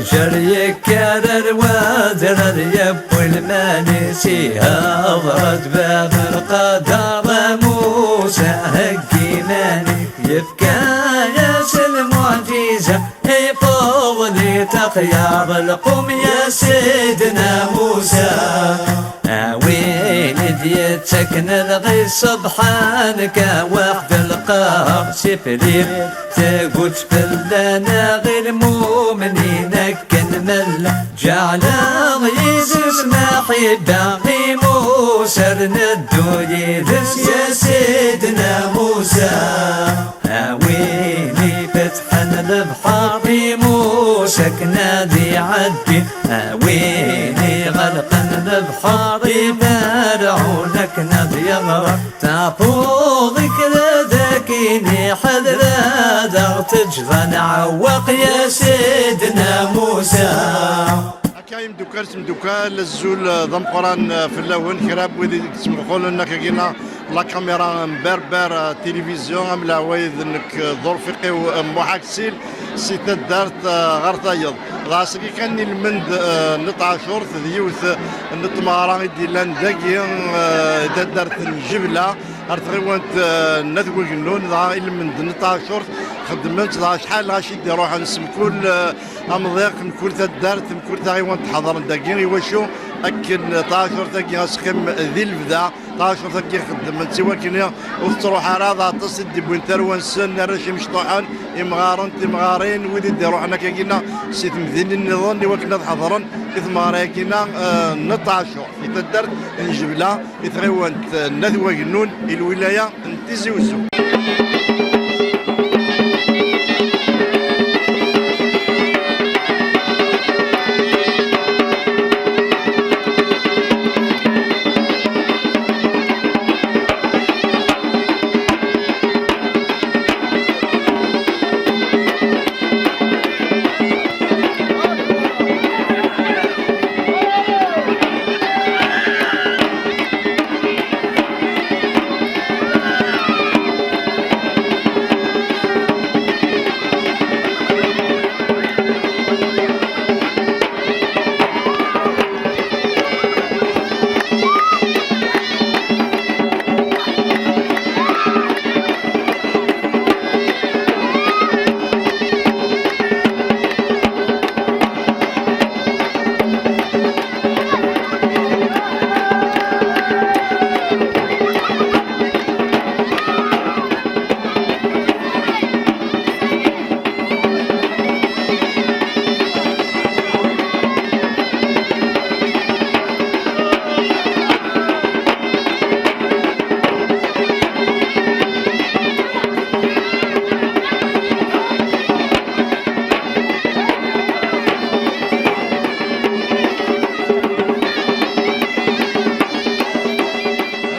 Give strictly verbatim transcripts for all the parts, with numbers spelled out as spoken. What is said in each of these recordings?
Cer yekker ar wader ar yewwi lmani-s, ihaḍer-d bab lqader, a Musa heggi iman-ik, yefka-yas lmuɛǧiza, iffeḍ-it axyar lqum ya Sidna Musa. A win i d-yettaken lɣi ṣṣebḥan-k, a waḥed lqaher sifrir, tagut fell-aneɣ i lmumnin akken ma llan. Ǧeɛleɣ yid-s maḥibba i Musa, ar neddu yid-s ya Sidna Musa. A win ifetḥen lebḥer i Musa akken ad iɛeddi, a win iɣelqen lebḥer i Ferɛun akken ad yeɣreq. Tɛeffuḍ i kra dagi, niḥder ad aɣ-teǧǧeḍ ad nɛewweq ya Sidna Musa. Akka, imeddukal s imeddukal, azul d ameqqran fell-awen, kra n wid i yettmuqulen akkagi-nneɣ la caméra n Berbère Télévision, am leɛwayed, nekk d urfiq-iw Muḥ Aksil, si taddart, eh, ɣer tayeḍ. Dɣa seg kan ilmend, eh, n tɛacurt, d yiwet n tmeɣra i d-yellan dagi, eh, taddart n Jebla, ar tɣiwant, eh, n At Wagennun, dɣa ilmend n tɛacurt xeddmen-tt, dɣa acḥal ɣac i d-iruḥen s mkul, eh, amḍiq, mkul taddart, mkul taɣiwant ḥeḍren dagi, iwacu akken tɛacurt-agi ad teqqim di lebda. Tacurt-agi xeddmen-tt i wakken ur tettruḥ ara, d aṭas i d-iwwin tarwa-nsen, arrac imecṭuḥen, imɣaren, timɣarin, wid i d-iruḥen akkagi-nneɣ si temdinin nniḍen i wakken ad ḥeḍren i tmeɣra-agi-nneɣ, eh, n Tacurt, i taddart n Jebla, i tɣiwant n At Wagennun, i lwilaya n Tizi Uzzu.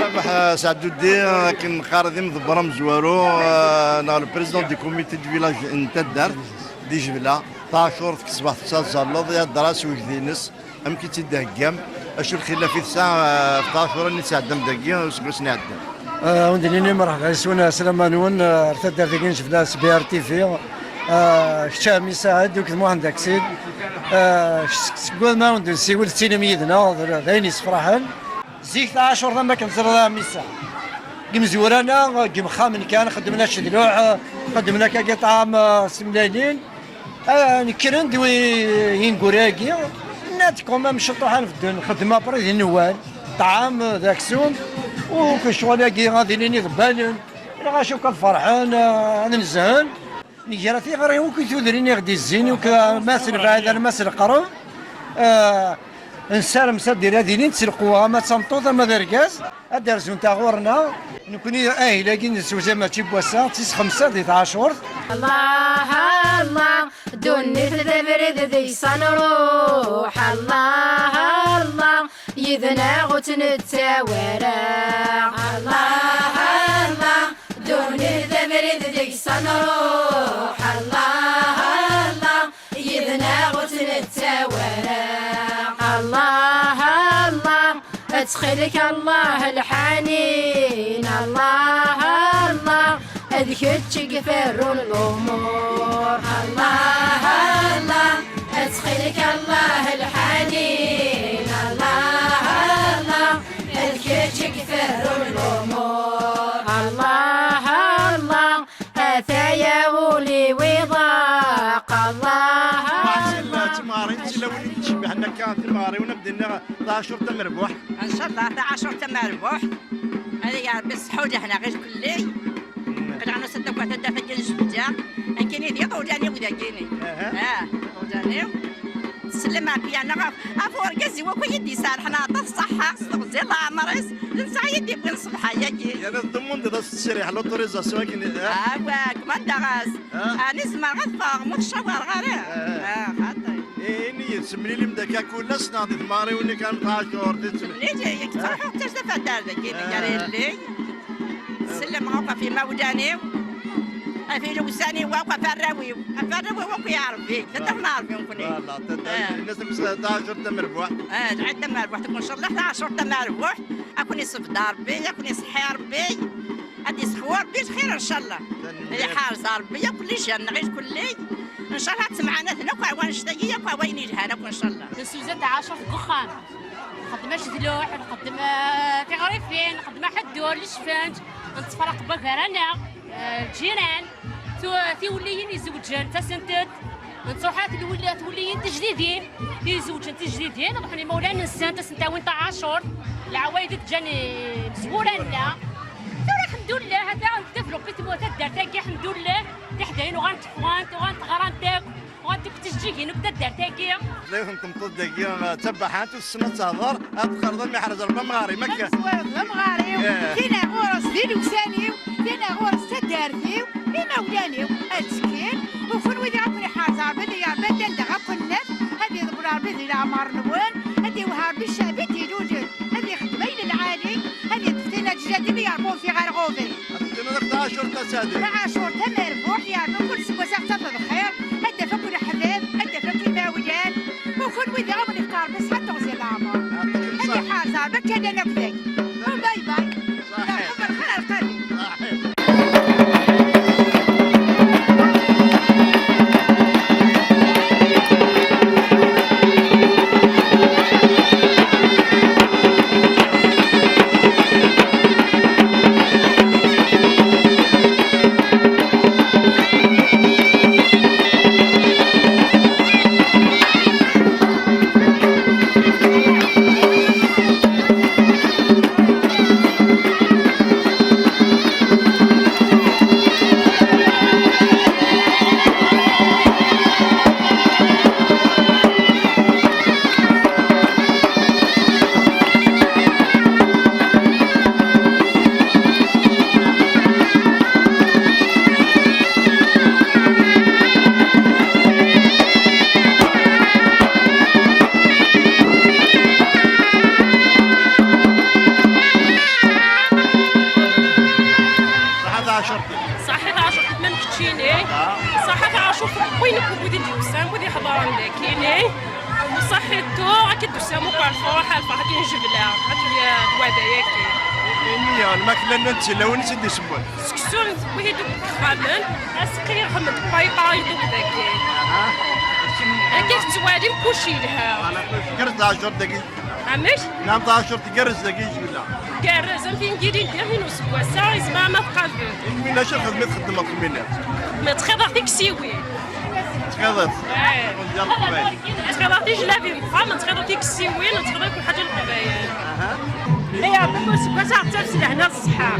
Rabeḥ, eh, Saɛduddi, eh, akken neqqar d imḍebber amezwaru, eh, neɣ le président du comité de village n taddart di Jebla. Tacurt deg ṣṣbeḥ tettaẓalleḍ, ihedder-as wejdi-ines, amek i tt-id-theggam, acu lxilaf i tesɛa, eh, ɣef tɛacura-nni tesɛeddam dagi useggas-nni iɛeddan? Eh, ad wen-d-nini merḥba yes-wen, ɛeslama-nwen, eh, ar taddart-agi n Jebla s B R T V. Eh, kečč a ɛemmi Saɛid, akked Muḥend Aksid. Eh, kečč seg, seg wama ad wen-d-nsiwel, tettilim yid-neɣ, d, d ayen yessefraḥen. Zik tɛacurt am akken teẓriḍ a ɛemmi Saɛid. Deg imezwura-nneɣ, deg yimexxamen kan, xeddmen acedluḥ, xeddmen akkagi ṭṭɛam, eh, s temlalin. Ah, nekkren-d wi-, ineggura-agi, nna-d quand même ciṭuḥ ad nbedden, nxeddem après di Newwal, ṭṭɛam d aksum, u ccɣel-agi ad ilin iḍebbalen, lɣaci akk ad ferḥen, ah, ad nezhen. Negra tiɣri akk i tudrin i ɣ-d-izzin, akk ma s lebɛid arma s leqreb. Ah, nessarem s ad d-, ad ilint s lqewwa, ama d tameṭṭut, ama d argaz. Ad d-rzunt ɣur-neɣ. Nekkni ahil-agi nessewjad mačči n wass-a, d tis xemsa di tɛacurt. Allah, Allah, ddunit d abrid deg-s ad nruḥ. Allah, Allah, yid-neɣ ur tt-nettawi ara. Allah, Allah, ddunit d abrid deg-s ad nruḥ. Allah, Allah, yid-neɣ ur tt-nettawi ara. Allah, Allah, ttxil-k, Allah lḥanin. Allah, Allah, d kečč i iferrun lumuṛ. Allah, Allah, لك الله الحنين، الله الله، الكيتشك في الأمور. الله الله، أتايا ولي وضاق. الله الله. Timarin, tilawin i d-tcebbaḥen akka timarin, ad d-nniɣ taɛacurt tamerbuḥt. إن شاء الله taɛacurt tamerbuḥt. هذا يا ربي الصحة والهنا غير كلي. قلعنا صدق وتدفق الجبجة. أنكيني ذي طوجاني وذاكيني. أها. آه، طوجاني. تسلم عليك يا نغف. أفور قزي وكو يدي سارحنا، عطا الصحة، استغزي الله عمريس. نسعى يدي بين صبحة ياكي. يعني تضمن دي داس السريح، l'autorisation كيني، آه. آه، واك، ما دغاس. آه. أنا زمان غفا، متشوار غاري. آه. آه، خاطر. إيه، إني يسمي لي مدكا كل سنة دي ثماري وني كان تعاشور، دي تسمي. ليجي، يكتب آه. حتى زفا دار ذاك، آه. قال لي. سلم هوكا في موداني. أفي لوساني وهوكا فراوي. فراوي وهوكا يا ربي. تدخل عارفين كوني. والله، تد-، آه. الناس تقول تعاشور تمربوح. آه، العيد تمربوح، تكون إن شاء الله تعاشور تمربوح. أكون يصف دار ربي، أكون يصحي ربي. هادي سخوة ربي الخير إن شاء الله. هي حارس ربي، يا كل شيء، نعيش كل. إن شاء الله تسمعنا هنا، كوا وين نشتاقي، كوا وين يلهانا، إن شاء الله. نسوزة عشر في الدخان. نقدم أشذلوح، نقدم، آه، تغريفين، نقدم حدور، الشفنج، نتفرق بقرانا، آه، الجيران، تو-، توليين يزوجن، تسنتد، نتروحات الولا-، توليين تجديدين، يزوجن تجديدين، نروح لمولانا نسان، تسنتاوين تاع عاشور، العوايد تجاني مزورانا. ترى الحمد لله، هذا ديفلوبي تموت الدار تاكي، الحمد لله، تحدين وغنتفوانت، وغنتغران تاك. وانت كنت تجيكي نبدا الدار تاكي. لا، كنت مطلع داكي، تبعها، انت السنة تهضر، هاد القرضة ما يحرز ربما مغاري، ما كان. سوار ربما مغاري. إيه. كاينة غورس ديال وسانيو، كاينة غورس تدارتيو، إماولانيو، السكين، وكل ويدي غاكون يحرز ربي، اللي يا ربي، تندى غاكون الناس، هذه يضبر ربي ذي العمر نوان، هذه وهار بالشعب يدي لوجل، هذه خدمة إلى العالي، هذه تفتينا جديد اللي يربون في غير غوبي. أنت نضرب عشرة أسابيع. عاشور تمربوح يا ربي، كل سنة وانت بخير. هدفك ولا حباب، هدفك يماويان. وكل ويدي غاون يختار بصحة وزي العمر. يعطيك الصحة. هذه حاجة، بك هذا نبذك. باي باي. صحيح. يا عمر، خير القادم. صحيح. صحة عشرتي. صحة عشرتي، ما نكتشيني. صحة عشرتي، وين كوبودي ديوسان، ودي حضارة ملاكيني. وصحيتو، راكي دوسا مو بارفو، حالفة، راكي نجبلة، راكي الوعدة ياكي. إني الماكلة ننتي، لو نسيت يسمون. سكسو، وهي دوك خامن، اسقي يرحم البايبا يدوك داكي. أها. كيف توالي كلشي لها. أنا كنت قرد عشر دقيق. عمش؟ نعم، عشر تقرز دقيق ولا؟ قرز، أنت نجي لي ندير هنا وسكواسا، زعما ما تقابل. إنت مين أش الخدمة تخدم الخمينات؟ ما تخيض فيك سيوي. تخيضت؟ إيه. ديال القبايل. تخيض في جلابي مقام، تخيض فيك سيوي، تخيض كل حاجة القبايل. أها. إيه، بكل سكواسا حتى في سلاحنا الصحة.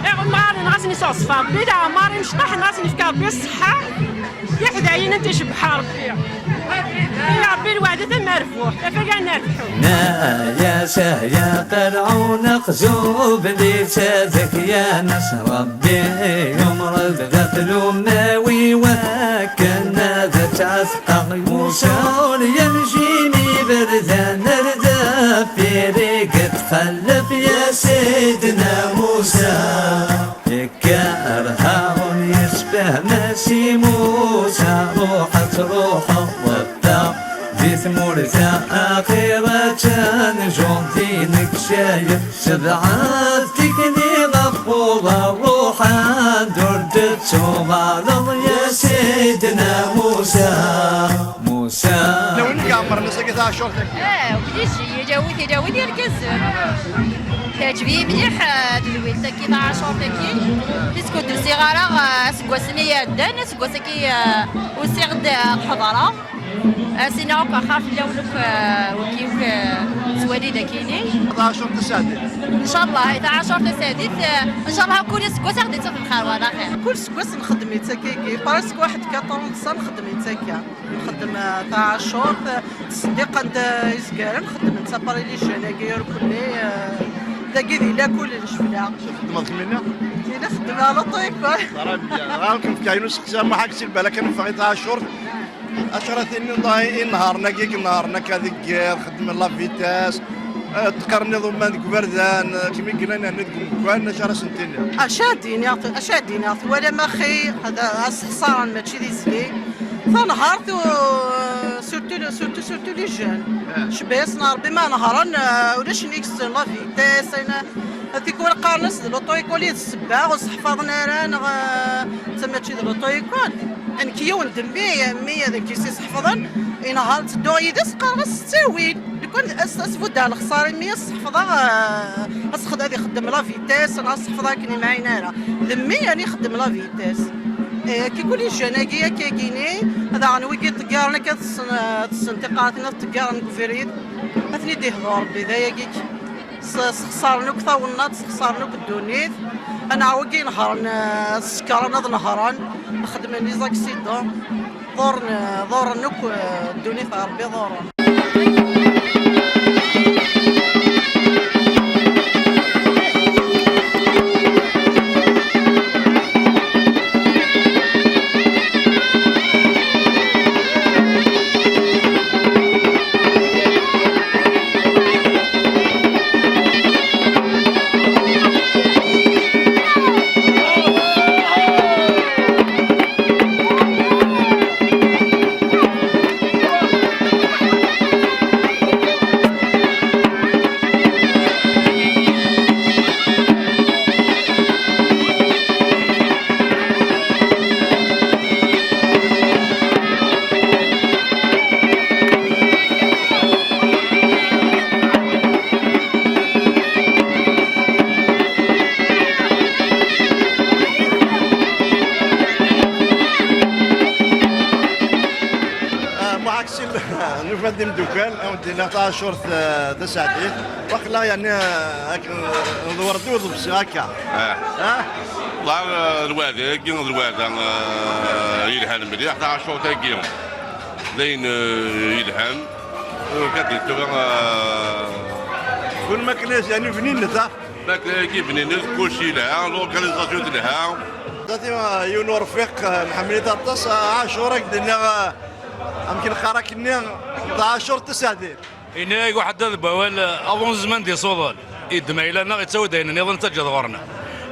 إيه، ما نغسني صوص فام، بلا عمار مشطح نغسني في كابي الصحة. يا حدايين انت شبحة ربي. يا ربي الوعد تم مرفوح، كيف كان نربحو؟ نا يا سهيا قرعون خزوب لي سادك يا ناس ربي. يوم رد غفلو ماوي وكان ذا تعتقى موسى. يمشيني بردان ردا في ريق تخلف يا سيدنا موسى. يكار هارون يسبه ماسي موسى، روح تروح وفا دي ثمورتا أخيرة. جون دينك شايف سبعة تكني غفورة، روح دور تتوغالظ يا سيدنا موسى. موسى Lawin i iɛemmren ass-agi taɛacurt-agi. Ah, obligé, yella wid, yella wid yergazen. Teɛǧeb-iyi mliḥ, ah, tedwilt-agi, taɛacurt-agi. Puisque ur d-usiɣ ara, ah, aseggas-nni iɛeddan, aseggas-agi, ah, usiɣ-d, ah, ad ḥeḍreɣ. Ah, sina akk axir fell-awen akk, ah, wigi akk, ah, nettwali dagi-ni. Taɛacurt taseɛdit. Ncallah, taɛacurt taseɛdit, ah, ncallah kul aseggas ad ɣ-d-ittaf lxir wala xir. Kul aseggas nxeddem-itt akkagi, presque waḥed quatre ans nxeddem-itt akka. Nxeddem, eh, taɛacurt, eh, ttseddiqen-d, eh, izgaren, xeddmen-tt après les jeunes-agi irkelli, eh, dagi di lakul n Jebla. Txeddmeḍ kemmini? Yella xeddmeɣ luṭu-agi. Très bien. Ɣer-k nefka yiwen usteqsi, a Muḥ Aksil, balak ad neffeɣ i taɛacurt. Acu ara tiniḍ i nnharen-agi, i nnharen akka deg yiḍ, xeddmen la vitesse, eh, ṭṭqaren iḍumman deg uberdan, eh, kmi yellan ɛni deg umeggan, acu ara sen-tiniḍ? Acu ad d-iniɣ, acu ad d-iniɣ, twalam axi, ad, ad sexṣaren mačči d izli. Tanhart, uh, surtout, surtout, surtout les jeunes. Ah. Cebba-yasen Rebbi ma nehṛen, uh, ulac nnig-sen la vitesse, ayen, tikwal qqaren-as d l'auto-école i d ssebba, ur seḥfaḍen ara, neɣ, uh, d ta mačči d l'auto-école. Nekk yiwen d mmi, mmi d nekk i s-iseḥfḍen, inehher ttedduɣ yid-s, qqareɣ-as s ttawil. Lukan as-, as-buddeɣ lexṣar i mmi, as-seḥfḍeɣ, uh, as-xed-, ad ixeddem la vitesse, neɣ as-seḥfḍeɣ akken imɛin ara. D mmi yerna ixeddem la vitesse. Eh, kikul ijjan-agi, akkagini, daɣen wigi ṭeggaren akka tessen, eh, tessen tiqratin ad ṭeggaren deg ubrid, ad ten-id-ihdu Rebbi, d ayagi-k. S-, sexsaren akk tawennaṭ, sexsaren akk ddunit. Anaɣ wigi inehṛen, eh, sekṛen ad nehṛen, xedmen les accidents. Ḍurren, eh, ḍurren akk, eh, ddunit ɣer Rebbi ḍurren. Ah, Muḥ Aksil, nufa-d imeddukal, awen-d-iniɣ taɛacurt, ah, taseɛdit. Waqila, yani, ah, ak-, nḍewwer-d ur ḍebsiɣ akka. Ah. Ah? Wallah, ah, lweɛda-agi, d lweɛda, ah, yelhan mliḥ, taɛacurt-agi. D ayen, ah, yelhan. Ur d-tura, ah, kul makken, yani, bninet, ah. Makken-agi bninet, kulci yelha, l'organisation telha. Dati, ah, yiwen urfiq, ah, nḥemmel-it aṭas, ah, Ɛacur, ak-d-nniɣ, ah, amek neqqar akkenni, d Ɛacur taseɛdit. Yenna-yak uḥeddad n wawal, aḍunzman d isuḍan. Yeddem ayla-nneɣ, yettawi-d ayen nniḍen, yettaǧǧa-d ɣur-neɣ.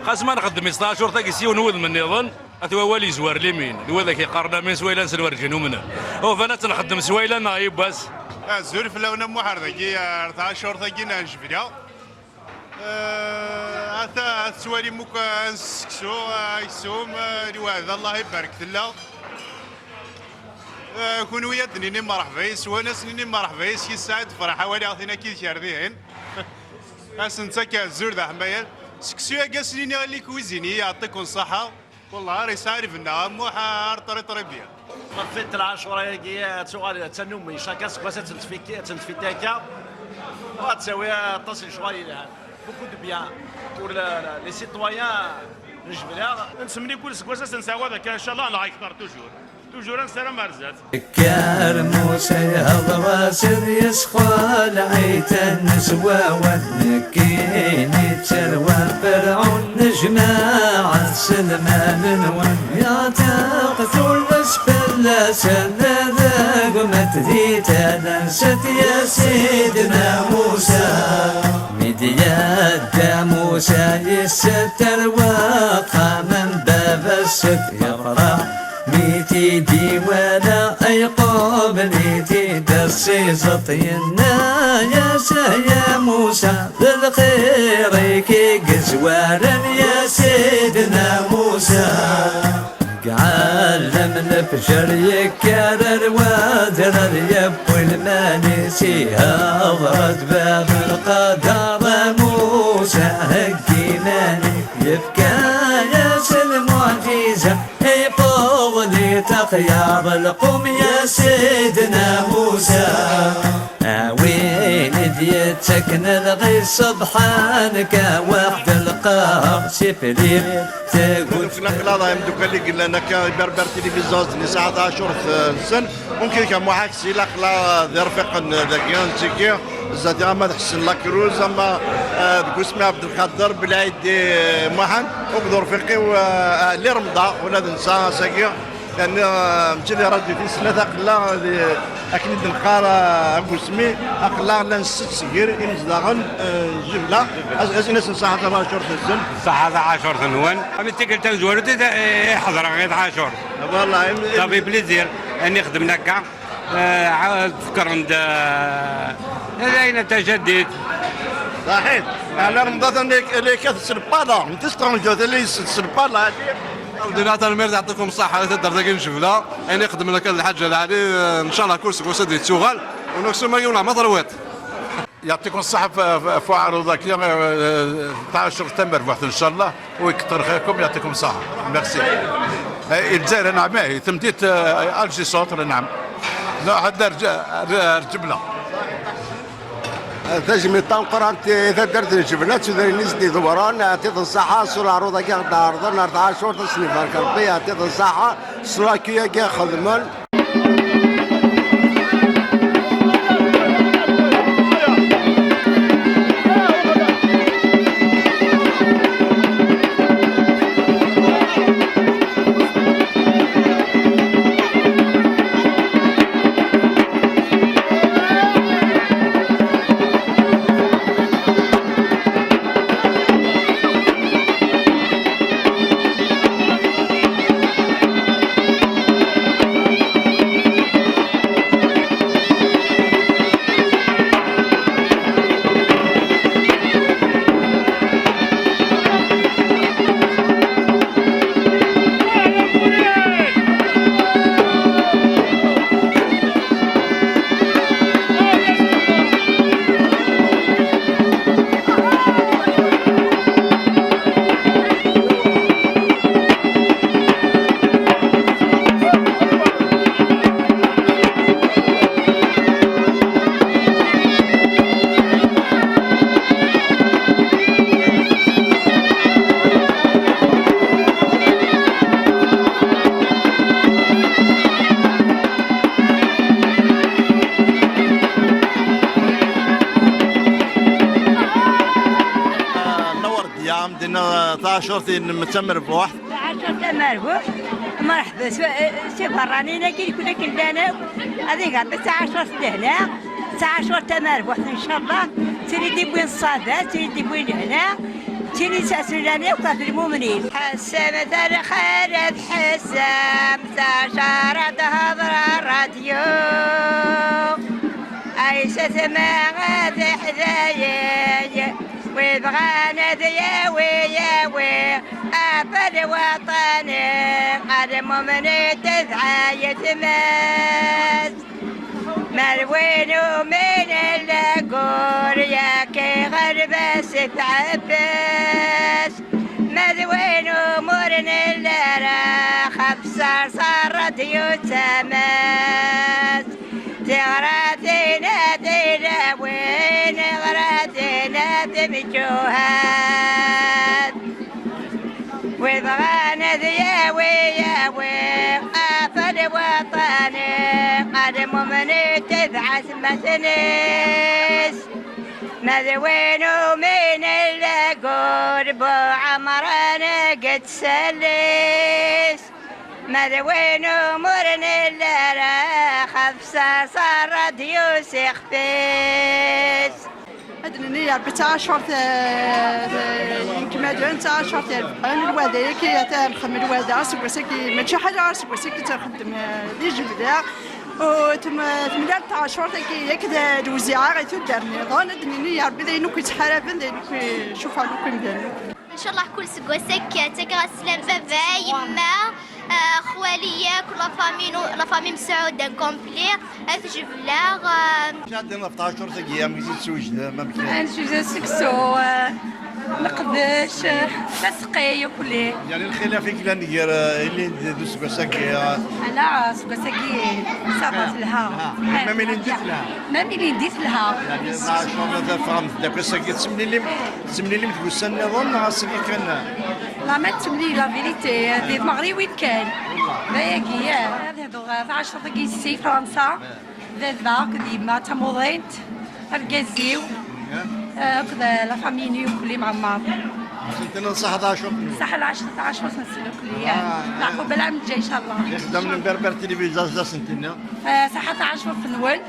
Xas ma nxeddem-itt taɛacurt-agi s yiwen wudem nniḍen, at wawal yezwar limin, d wid ak-yeqqaren amin s wayla-nsen werǧin umnen. Ufan ad tt-nxeddem s wayla-nneɣ yiwwas. Azul fell-awen a Muḥ ar dagi, ar taɛacurt-agi n Jebla. Eh, ata, ad tettwalim akk, eh, seksu, eh, aksum, eh, lweɛd, Allah ibarek tella. Eh, kunwi ad d-nini mreḥba yes-wen, ad s-nini mreḥba yes-k i Saɛid Ferḥ, a waliɣ tin akka i tkerdihin. Ad s-nettak azul d aḥmayan. Seksu-agi ad s-nini les cuisiniers, yeɛṭikum ṣṣeḥḥa. Wallah, ar yesɛa lbenna, a Muḥ, ar très très bien. Ɣef lɛacura-agi, ad tuɣal d tanumi, chaque aseggas ad tent-tfik-, ad tent-tfit akka. Ad tawi aṭas n lecɣal yelhan. Beaucoup de bien pour le, le, les citoyens n Jebla. Nettmenni kul aseggas ad s-nesɛawad akka, incallah, neɣ akter toujours. Toujours ad nessaram ar zdat. Kker Musa ihḍer-as-d yesxelɛ-iten s wawal, nekkini ttarwa Ferɛun, nejmaɛ-d s lmal-nwen. Yeɛteq tules fell-asen, rregmat di talast ya Sidna Musa. Mi d-yadda Musa yessetter wa axxam n baba-s, yefreḥ mi t-id-iwala, ay qubel i t-id-tessiẓeḍ, yenna-yas: "Ay a Musa, d lxir-ik i yezwaren, ya Sidna Musa." Deg ɛalem Fjer yekker ar wadrar, yewwi lman-is, ihaḍer-d bab lqader, a Musa, heggi iman-ik. Yefka-yas lmuɛǧiza, iwweḍ di texyar lqum, ya Sidna Musa. A win i d-yettaken lɣi, subḥanak, a waḥed lqaher, sifrir. Tagut. Aql-aɣ d imdukkal i yellan akka, Berber Télévision, nesɛa taɛcurt-nsen. Mumkin kan Muḥ Aksila, aql-aɣ d irfiqen dagi, nettiki zdat ama d Ḥsen Lakruz, ama, eh, deg usmi Ɛebdelqader, Belɛid, eh, Muḥend, akked urfiq-iw, eh, Ɛli Remḍa, ula d netta ass-agi. Yerna, eh, mačči di radyu tis tlata, aql-aɣ di, akken i d-neqqar, eh, agusmi, aql-aɣ llan sett seg yir imezdaɣen, eh, n Jebla. As-, as-, in-asen ṣaḥa taɛcurt-nsen. Ṣaḥa taɛcurt-nwen. Am tikkelt tamezwarut i, i ḥeḍreɣ i tɛacurt. Voilà, im-, im- Ça fait plaisir, ayen ixedmen akka. Eh, ḥa-, tfekkren-d, eh, d ayen tajadit. Saḥit. Ɛli Remḍa atan la yek-, la yekkat s lpala. N testranjot, la yesset s lpala. Awdina, tanemmirt, yeɛṭikum ṣṣaḥa, taddart-agi n Jebla. Ayen ixedmen akka d lḥaǧa lɛali, eh, ncallah kul seg wass ad yettuɣal. Unaksum-agi uleɛma terwiḍ. Yeɛṭikum ṣṣaḥa f-, f-, f uɛaruḍ-agi, eh, taɛcurt tamerbuḥt, ncallah. ويكثر خيركم، يعطيكم الصحة. Merci. Eh, i Lezzayer, anɛam, eh, tamdint, eh, Alger Centre, anɛam. Nruḥ ad nerǧ-, ar, ar Ǧebla. Tajmilt tameqqrant i taddart n Ǧebla, d tudrin i s-d-iḍewwren, yeɛṭi-ten ṣṣaḥa s uɛaruḍ-agi i ɣ-d-ɛerḍen ar tɛacurt, ad sen-ibarek Rebbi, yeɛṭi-ten ṣṣaḥa s l'accueil-agi i xedmen. Newweṛ-d ya Mdina, taɛcurt-inem d tamerbuḥt. Taɛacurt tamerbuḥt, merḥba s, s iberraniyen-agi, nekni akken llan akk, ad iga Rebbi taɛacurt n lehna, taɛacurt tamerbuḥt, ncallah, d tin i d-iwwin ṣṣaba, d tin i d-iwwin lehna, d tin i s-, llan akk ɣef lmumnin. Ḥessam tarxalat, ḥessam tacara, tehder rradyu. Ayset ma ad iḥdayen, wi bɣan ad yawi, yawi, ɣef lwaṭan, ad mumen i tedɛa yetma-s. Ma d win uminen lagur, yak iɣelb-as tɛebbas. Ma d win umi ur nelli ara, xef ṣṣerṣer radyu d tama-s. Tiɣratin a tilawin, tiɣratin a timcuhat. Wi bɣan ad yawi, yawi, ɣef lwaṭan, ad mumen i tedɛa atmaten-is. Ma d win uminen lagur, bu ɛemran deg tsallis. Ma d win umi ur nelli ara, xef ṣṣerṣer radyu s ixef-is. Ad d-nini Rebbi d taɛacurt, eh, eh, inkemalen, d taɛacurt irebḥen, lwada-agi, ata nxemmem lwada, seg wass-agi, mačči ḥala seg wass-agi tt-nxeddem, eh, di Jebla. U tem-, temlal taɛacurt-agi, yak d lewziɛa i tuddar nniḍen, ad d-nini Rebbi d ayen akk yettḥaraben, d ayen akk icufan akk imdanen. Ncallah kul seg wass akka, ttakeɣ sslam baba, yemma, Xwali yakk, la famille, la famille Messaoud en complet, At Jebla. Amek ara d-tiniḍ ɣef tɛacurt-agi, amek i tt-twejdem, amek? Ad nejbed seksu, eh, leqdic, eh, taseqqi, ukli. Yeɛni lxilaf i yellan gar, eh, ilindi d useggas-agi, eh? Ala, aseggas-agi, ça va, telha. Ah, même ilindi telha? Même ilindi telha. Yeɛni tɛacurt, teffɣemt-d akk ass-agi, tettemlilim, tettemlilim deg ussan nniḍen, neɣ ass-agi kan? La, ma tettemlil la vérité, di tmeɣriwin kan. D ayagi, eh. Ad hduɣ, eh, taɛacurt-agi si Fransa. Baba akked yemma d tamuḍint, argaz-iw, eh, akked, eh, la famille-inu ukli mɛemmer. Ad sen-tiniḍ ṣaḥḥa taɛacurt-nwen. Ṣaḥḥa lɛac-, taɛacurt-nsen ukli, ah, ah. Leɛqubal am lǧay, incallah. Ixeddamen n Berber Télévision, ad sen-tiniḍ. Eh, ṣaḥḥa taɛacurt-nwen.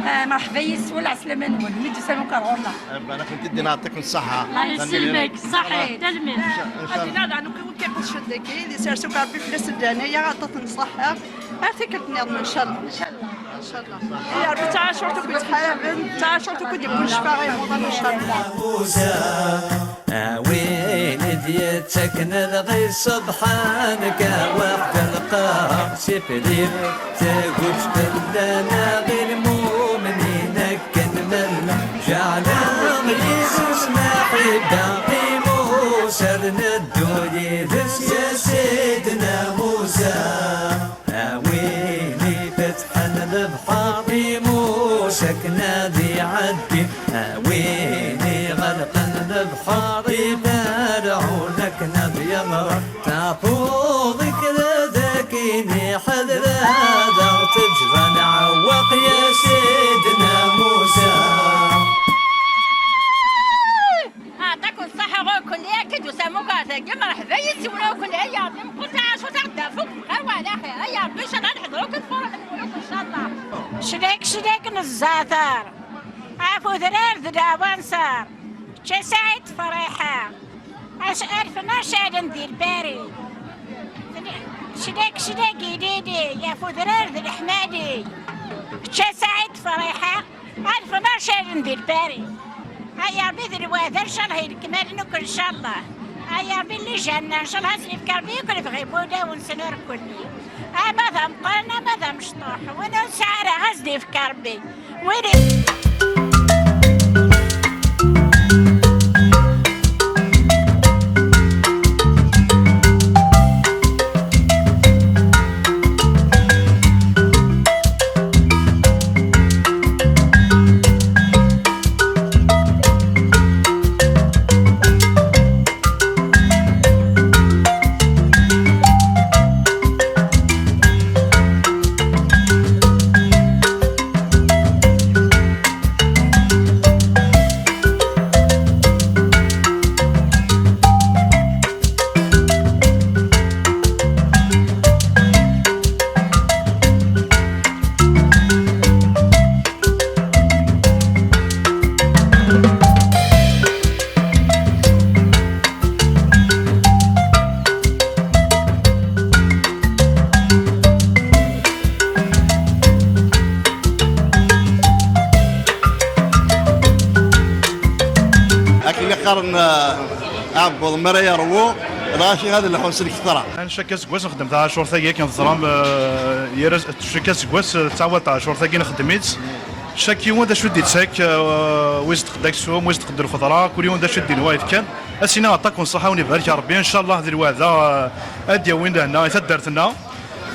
Eh, merḥba yes-wen, lɛeslama-nwen. Mi d-tusam akk ar ɣur-neɣ. Eh, barakent-id, yeɛṭikum ṣṣaḥḥa. Allah yesselmek, ṣaḥḥa, tanemmirt. Incallah. Ad iniɣ daɣen akk i win kan iqedcen dagi, di sers ukarbi fell-asen lehna, ya aṭṭaten ṣṣaḥḥa. Ar tikkelt nniḍen, incallah. Incallah. Incallah. Ya Rebbi, taɛacurt akk d-, taɛacurt akk d-yewwin ccfa i Remḍan, incallah. A win i d-yettaken lɣi ṣṣebḥan, kawaɣ d lqaɛa s ifrir, tagut fell-aneɣ i lmumnin akken ma llan, jeɛleɣ yis-s lmaḥibba i Musa, ad neddu yid-s ya Sidna Musa. A win ifetḥen lebḥer i Musa akken ad iɛeddi, a win iɣelqen lebḥer i Ferɛun akken ad yeɣreq, tafuḍ i kra dakin iḥedra, ad aɣ-teǧǧeḍ ad nɛewweq ya Sidna Musa. Aɛṭaken ṣṣaḥa ɣur-ken, i akka d-tusam akk ar dagi, merḥba yes-wen akk, ay Ṛebbi meqqer taɛacurt ad aɣ-d-tafuk bxir wa ɛla xir, ay Ṛebbi, incallah ad neḥḍer akk ad nfureḥ d muluk, incallah. Clek, clek n zzater, af udrar d lawanṣer, čča Saɛid Friḥa, as-, alfen acalen di lbari, clek, clek ilili, af udrar d leḥmali, čča Saɛid Friḥa. Alfen acalen di lbari. Ay Ṛebbi d lwehda, ncallah i lekmal n ukk, ncallah. Ay Ṛebbi n lǧenna, ncallah ad s-yefk Ṛebbi akk lebɣi n wulawen-nsen ur kulli. Ama d ameqqran, ama d amecṭuḥ. Win ur nesɛi ara, ad s-d-yefk Ṛebbi. Win i- Akken i qqaren, eh, aɛebbuḍ mi ara yerwu, lɣaci ad lḥun s lketṛa. Cakk aseggas nxeddem taɛacurt-agi, akken teẓram, eh, yir as-, cakk aseggas, eh, tettɛawad taɛacurt-agi, nxeddem-itt. Cakk yiwen d acu i d-ittak, eh, wi s-d-xedda aksum, wi s-d-xedda lxeḍra, kul yiwen d acu i d-inwa yefkan. Ad s-iniɣ aṭak n ṣṣeḥḥa, wen ibarek Ṛebbi, ncallah di lweɛda, eh, ad d-yawin lehna i taddart-nneɣ.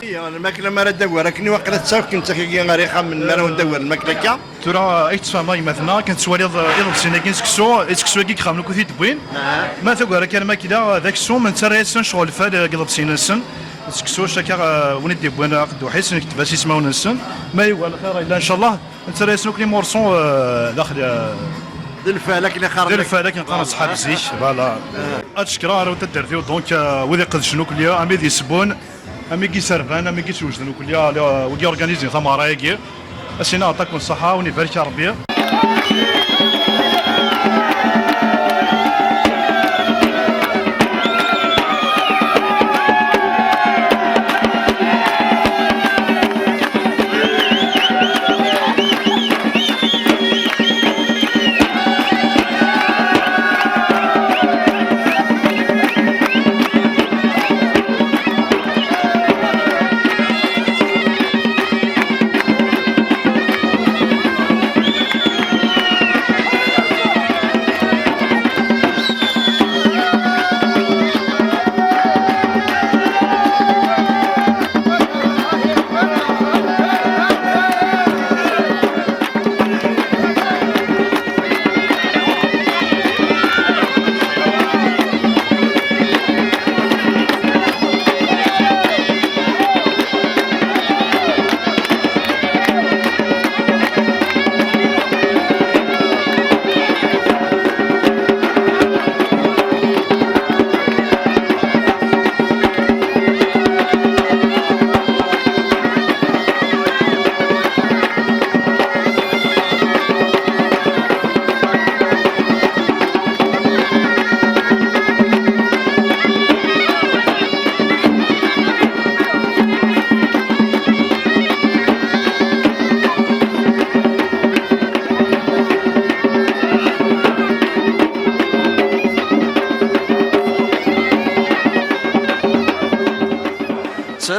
Lmakla mi ara d-agar akken i waqila tettawk-, nettak-agi ɣer yixxamen mi ara wen-d-agar lmakla akka. Tura, ay tettfehmeḍ a gma-tneɣ, akken tettwaliḍ, eh, iḍebsiyen-agi n seksu, i seksu-agi i yexxamen akk i t-id-wwin. Aha. Ma taggara kan lmakla, d aksum, nettarra-yasen ccɣel lfal, eh, deg iḍebsiyen-nsen. Seksu, cakka, eh, win i d-yewwin aqedduḥ-is, nekteb-as ismawen-nsen. Ma yugar lxir yella, ncallah, nettarra-yasen akk les morceaux, eh, daxel, eh, d lfal akken i qqaren, d lfal akken qqaren ṣṣḥab zik, voilà. Eh. Ad cekkreɣ arraw n taddart-iw, donc, eh, wid iqedcen akk, am wid yessewwen, am wigi iserban, am wigi iswejden akk, wigi organizin tameɣra-agi. Ad s-iniɣ aṭak n ṣṣeḥḥa, wen ibarek Ṛebbi.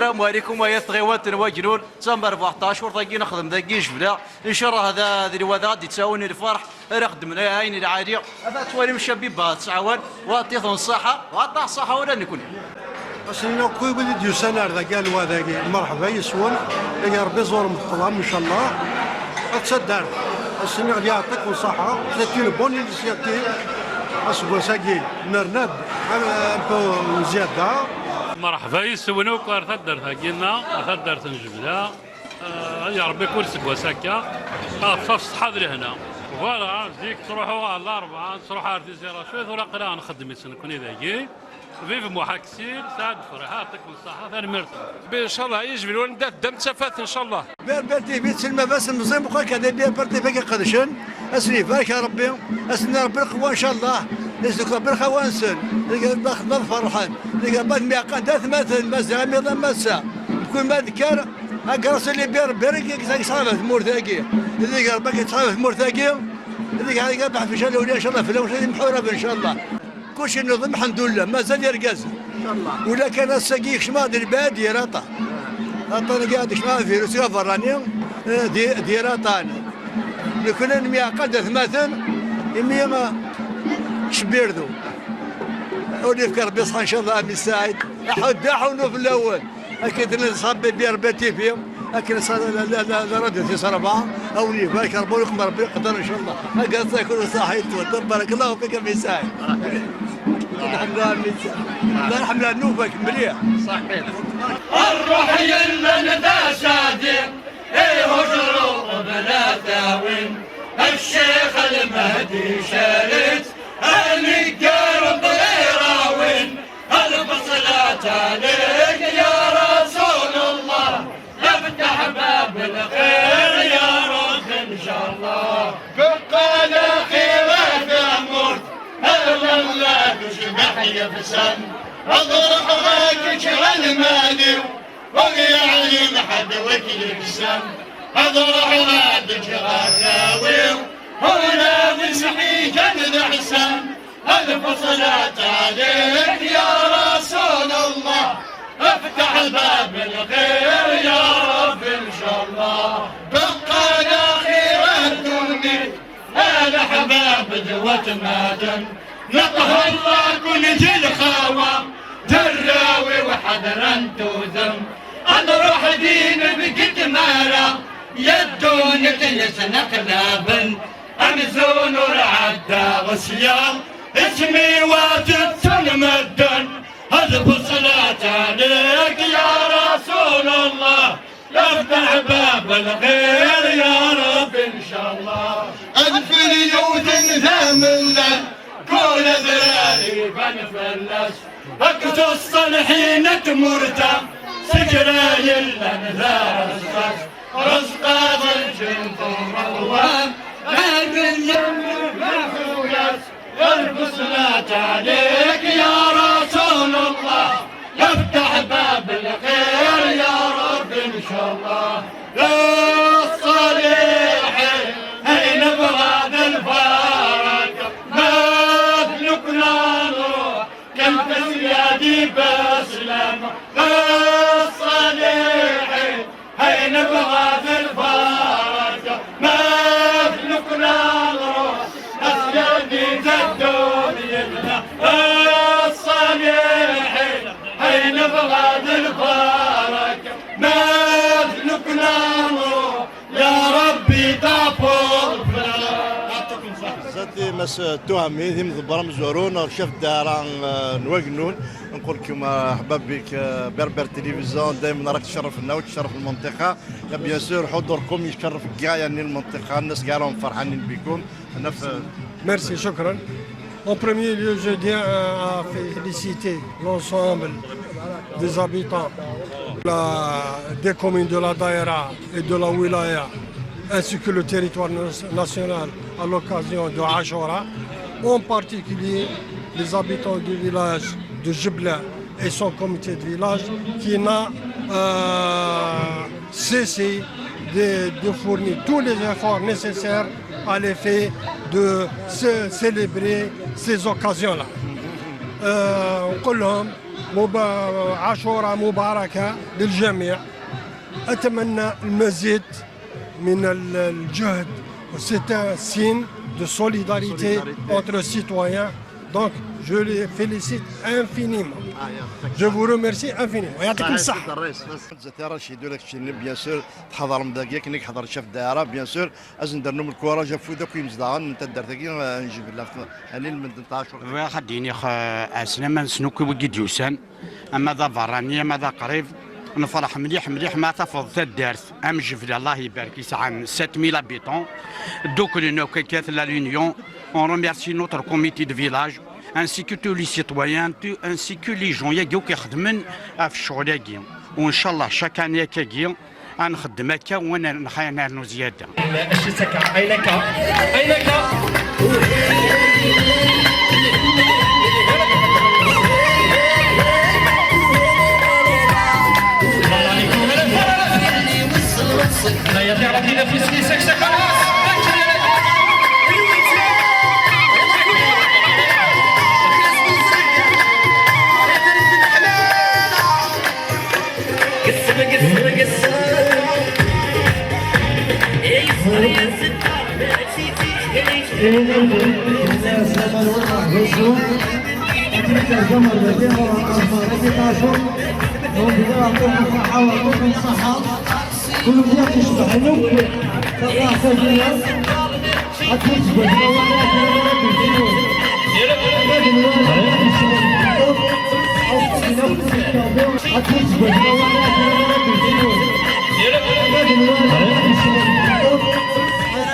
السلام عليكم، ويا تغيوات نواجنون. تمربحت عاشور داكي نخدم داكي جبلة. إن شاء الله هذا، هذه الوضع غادي تساوني الفرح. راه خدمنا عين العالي. هذا توالي مشابيبة تسعوان. وعطيتهم الصحة، وعطاه الصحة ولا نكون. Ass-nni akk i wid i d-yusan ar dagi, ar lwa dagi, merḥba yes-wen. Agi Rebbi ẓur mxeṭṭlam, ncallah. Ad taddart. Ass-nni ad yaɛṭikum ṣṣaḥa. C'est une bonne initiative. Aseggas-agi nerna-d un peu n zzyada. Merḥba yes-wen akk ar taddart-agi-nneɣ, ar taddart n Jebla. Ah, ya Rebbi, kul seg wass akka. Ah, ṣṣeḥḥa d lehna. Voilà, zik ttruḥuɣ ɣer Larebɛa, ttruḥuɣ ɣer Tizi Racu, tura aql-aɣ nxeddem-itt nekkni dagi. Vive Muḥ Aksil, Saɛd Ferḥa, yɛṭikum ṣṣeḥḥa, tanemmirt. Ncallah, yejbel wanda teddam d tafat, ncallah. Berber T V, ttselma-as meẓẓi meqqar kan, di Berber T V i iqedcen. Ad sen-ibarek Rebbi, ad sen-Rebbi lqewwa, ncallah. Ad sen-Rebbi lqawwa-nsen. Deg Rebbi ad ferḥen. Deg Rebbi ad myaqan d atmaten, mazal amiḍan massa. Mkul ma d-kker, agraṣ-nni Berber i yesɛa ɣef tmurt-agi. Deg Rebbi i yesɛa ɣef tmurt-agi. Deg Rebbi ad ḥfeǧ lawliya, ncallah, fell-awen, ad imḥurab, ncallah. Kullec inuḍ, lḥemdullah, mazal irgaz. Ula kan ass-agi yekcem-aɣ-d lbad, d iraṭa. Aṭan-agi ad yekcem-aɣ virus-agi aberrani, eh, d i-, d iraṭan. Nekni nemyaqal d atmaten, imi, eh, cbirdu. Ur yefka Rebbi ṣṣeḥḥa, ncallah, a Mmi Saɛid. Aḥuddu, aḥunnu fell-awen. Akken d-neṣab Berber T V, akken neṣab la, la, la, la radio tis rebɛa, a wen-ibarek Rebbi, ur iqeddar Rebbi leqder, ncallah. Akka ad takun ṣaḥit, tabarakallahu fik a Mmi Saɛid. Nḥemmel a Mmi Saɛid. Nḥemmel nnuba-k mliḥ. Ṣaḥit. Ṛṛuḥ yellan d asadi, ihuǧer uqbel ad t-awin. Ccix Lmehdi Carit, aneggar n ṭṭirawin. Lfeṣlat għalik ya Rasul Allah, iftaḥ bab lxir ya Rabb, ncallah. Beqqa laxir tamurt, lalla tecbeḥ yefsan. Ad ruḥeɣ ad kečč a lmal-iw, ur yeɛlim ḥedd wi k-yeksan. Ad ruḥeɣ ad ǧǧeɣ arraw-iw, ula d imḥiǧan d ḥsan. Lfeṣlat għalik ya Rasul Allah, iftaḥ bab lxir ya Rabb, ncallah. Beqqa laxir ddunit, a leḥbab d watmaten. Neṭhella kun ǧi lxawa, d arraw-iw ḥedren tudem. Ad nruḥ din beg tmara, ya ddunit yesnaqlaben. Amzun ur ɛeddaɣ sya, isem-iw ad t-ttun medden. Lfeṣlat għalik ya Rasul Allah, iftaḥ bab lxir ya Rabb, ncallah. Adfel yiwet n tamellalt, kul adrar iban fell-as. Akked ṣṣalḥin n tmurt-a, s kra yellan d aɛessas. Ṛezqa d lǧenn tuɣeḍ wa, ad yemmet lxuyas. Lfeṣlat għalik ya Rasul Allah, iftaḥ bab lxir ya Rabb, ncallah. Ṣṣaliḥin, ay nebɣa d lbaraka, ma d nekni ad nruḥ, kan tasya di beslam. Ṣṣaliḥin, ay nebɣa d lbaraka, ma d nekni ad nruḥ, tasya di teddun yid-neɣ. Ṣṣaliḥin, ay nebɣa d lbaraka, ma d nekni ad nruḥ, ya Rebbi taɛfuḍ fell-aɣ. Zati Mass Tuhami, d imḍebber amezwaru neɣ chef ddara, eh, n Wagennun. نقول لكم مرحبا بك، eh, Berbère Télévision، دايما راك تشرفنا وتشرف المنطقة. يا bien sûr حضوركم يشرف كاع يعني المنطقة، الناس كاع راهم فرحانين بكم هنا في Merci, شكرا. En premier lieu, je tiens à, à féliciter l'ensemble des habitants de la, des communes de la Daïra et de la Wilaya, ainsi que le territoire nas-, national à l'occasion de Ashura, en particulier les habitants du village de Jebla et son comité de village qui n'a, euh, cessé de, de fournir tous les efforts nécessaires à l'effet de cé-, célébrer ces occasions-là. Euh, نقول لهم مبا- عاشوراء مباركة للجميع. أتمنى المزيد من ال- الجهد. C'est un signe de solidarité entre citoyens. Donc, je les félicite infiniment. Je vous remercie infiniment. يعطيكم الصحة. زتي رشيد ولا كتشيني بيان سور تحضر مداقيا كنك حضر شاف الدائره بيان سور ازن درنو من الكوراج افو داك يمزدان انت درتك نجيب لها هاني المدن تاع شغل. Bɣiɣ ad d-iniɣ ɛeslama-nsen akk i wigi d-yusan, ama d aberrani ama d aqrib. Nefreḥ mliḥ mliḥ ma tafeḍ taddart am Jebla, Allah ibarek, yesɛan sept mille habitants, dduklen akk akka la l'union. On remercie notre comité de village, ainsi que tous les citoyens, ainsi que les gens yagi akk ixedmen ɣef ccɣel-agi. U ncallah chaque année akkagi ad nxeddem akka u ad nernu zzyada.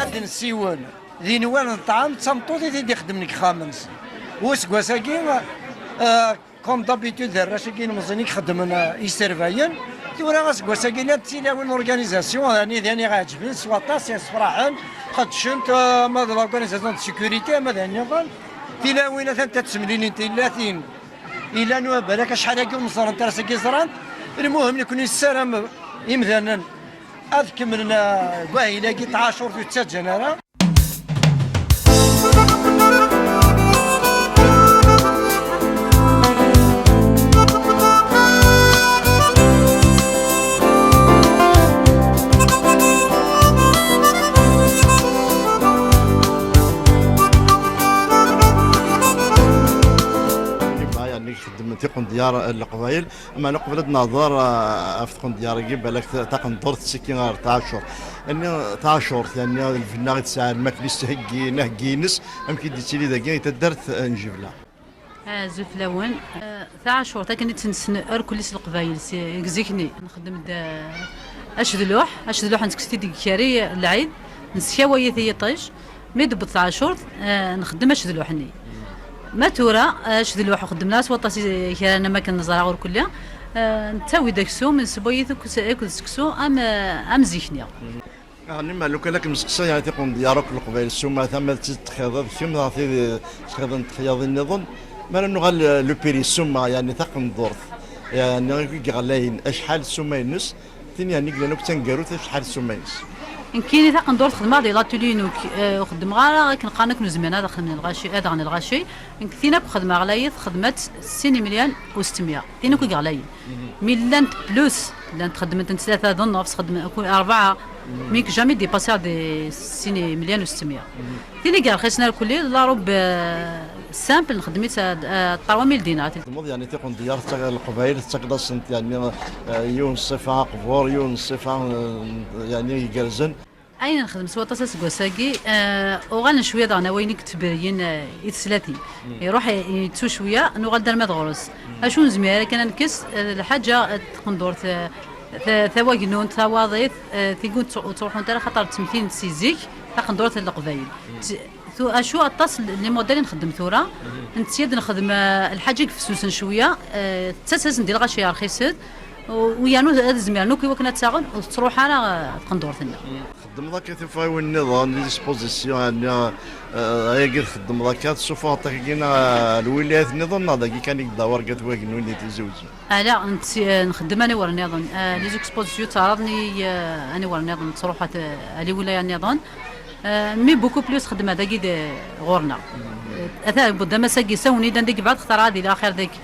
Ad nsiwen d inwal n ṭṭɛam d tameṭṭut i t-id-ixeddmen deg ixxamen-nsen. Useggas-agi, ah, comme d'habitude, d arrac-agi ilemẓiyen i ixeddmen, ah, iserbayen. Tura aseggas-agi llant tilawin n l'organisation, ani d ani ɣ-ɛeǧben s waṭas, yessefraḥen, qeddcent, ah, ma d l'organisation de sécurité, ma d ayen nniḍen. Tilawin atan ad ttemlilin tillatin. Ilan balak acḥal-agi ur neẓrant ara seg i ẓrant. Lmuhim, nekni nessaram imdanen ad kemmlen, ah, deg wahil-agi n tɛacurt ur ttaǧǧan ara. Xeddmen tiqendyar n Leqbayel. Meɛna qbel ad nehḍer, ah, ɣef tqendyar-agi, balak ta- taqendurt ttekki ɣer tɛacurt. Ani tɛacurt, yani lbenna i tesɛa lmakla-is, theggi, aheggi-ines, amek i d-yettili dagi i taddart n Jebla? Azul fell-awen. Eh, taɛacurt akken i tt-nessen irkelli s Leqbayel si- deg zik-nni. Nxeddem-d, eh, acedluḥ, acedluḥ nettekkes-t-id deg kari n lɛid, neskaway-it i yiṭij. Mi d-tewweḍ tɛacurt, eh, nxeddem acedluḥ-nni. Ma tura, eh, acedluḥ xeddmen-as waṭas i kra n amakken neẓra ur kulli, eh, nettawi-d aksum, nessewway-it akked, akked seksu am, eh, am zik-nni. Ɛni ma lukan ad kem-seqsiɣ, yani tiqendyar akk n Leqbayel ssuma tama d tid txiḍeḍ kemm, neɣ tid txiḍent txiyaḍin nniḍen? Mi ara nuɣal, eh, le piri ssuma, yani taqendurt, yani i yeɣlayen, acḥal ssuma-ines? Tin yani yellan akk d taneggarut, acḥal ssuma-ines? Nekkini taqendurt xedmeɣ di l'atelier-inu, eh, ur xeddmeɣ ara akken qqaren akken ur zmiren ad xedmen lɣaci, ad aɣen lɣaci. Nekk tin akk xedmeɣ ɣlayet, xedmeɣ-tt sin imelyan u setmya. Tin akk i yeɣlayen. Mi llant plus, llant xeddment n tlata d nnefs, xeddmen akk rebɛa. Mi nekk jamais dépasser di sin imelyan u setmya. Tin i yerxisen irkelli, la robe, eh, simple, nxeddem-itt à, à trois mille dinars. Txeddmeḍ yani tiqendyar n Leqbayel, tettakeḍ-asent yani, eh, yiwen ṣṣifa aqbur, yiwen ṣṣifa, eh, yani igerrzen. Ayen nexdem s waṭas aseggas-agi, eh, uɣalen cwiya daɣen awayen i yettebriyin, eh, i teslatin. Iruḥ, eh, yettu cwiya, nuɣal-d arma d ɣur-s. Acu nezmir ara kan ad nekkes, eh, lḥaǧa, eh, taqendurt, eh, ta- tawagnut, tawaḍit, eh, tigun ur ttruḥunt ara xaṭer ttemtilent si zik, taqendurt n Leqbayel. T- tu- acu aṭas n les modèles i nxeddem tura, netta ad nexdem, eh, lḥaǧa i yefsusen cwiya, eh, tettas-asen di lɣaci rxisen, u- u yernu ad zmiren akk i wakken ad tt-aɣen, ur tettruḥ ara, eh, tqendurt-nni. Txeddmeḍ akka tifaywin nniḍen, les expositions, yani, eh, ayagi txeddmeḍ akka, tessufɣeḍ-t akkagi neɣ, eh, lwilayat nniḍen, neɣ dagi kan i yedda werga twagnun di Tizi Uzzu? Ala, nxeddem aniwer nniḍen. Eh, les expositions ttɛaraḍen-iyi, eh, aniwer nniḍen, ttruḥ at, eh, ar lwilaya nniḍen. Eh, mais beaucoup plus xeddmeɣ dagi d, ɣur-neɣ. Eh, ata, budda ass-agi sawen-id anda i yebɛed, xtareɣ ad iliɣ axir dagi.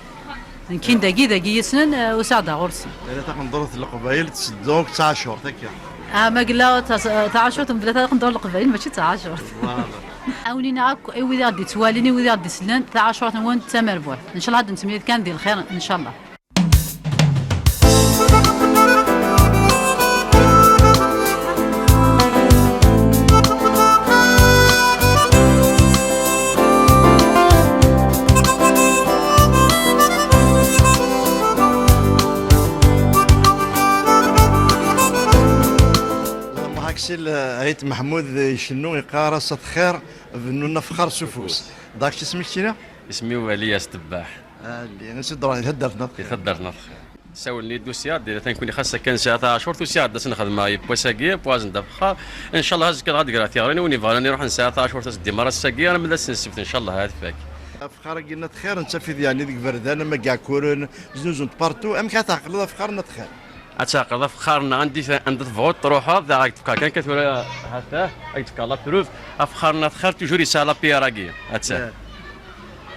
Nekkini dagi, dagi yis-sen, eh, usiɣ-d ɣur-sen. Yella taqendurt n Leqbayel tetteddu akked taɛacurt, akka. Ah, ma yella ta-, taɛacurt mebla taqendurt n Leqbayel, mačči d taɛacurt. Voilà. Awen-iniɣ akk i wid i ɣ-d-ittwalin, i wid i ɣ-d-isellen, taɛacurt-nwen d tamerbuḥt. Ncallah ad nettemlil kan di lxir, ncallah. Ẓer Muḥ Aksil, Ayt Meḥmud icennu, iqqar: "Ass-a xir, bennun afexxar s ufus." D acu isem-ik, keččini? Isem-iw Eliyas Tebbaḥ. Ali, ansi d-truḥ, di taddart n At Xir? Di taddart n At Xir. Sawlen-iyi-d usiɣ-d, atan kuni xas akken sɛiɣ taɛacurt, usiɣ-d ad sen-xedmeɣ yiwwas-agi, yiwwas-nni d afexxar. Ncallah azekka dɣa ad d-greɣ tiɣri, win yebɣan ad iruḥ, nesɛa taɛacurt ass n dimanche ass-agi arma d ass n ssebt, ncallah ad tfak. Afexxar-agi n At Xir, netta f-, yeɛni deg iberdan, ama deg Iɛekkuren, znuzun-t partout. Amek ara tɛeqleḍ afexxar n At Xir? Ad tɛeqleḍ afexxar-nneɣ anda i t-, anda tebɣuḍ truḥeḍ, ad k-d-fkeɣ kan, kan tura, ha-t-a, ad k-d-fkeɣ la preuve. Afexxar n At Xir toujours yesɛa la pierre-agi, ha-tt-a.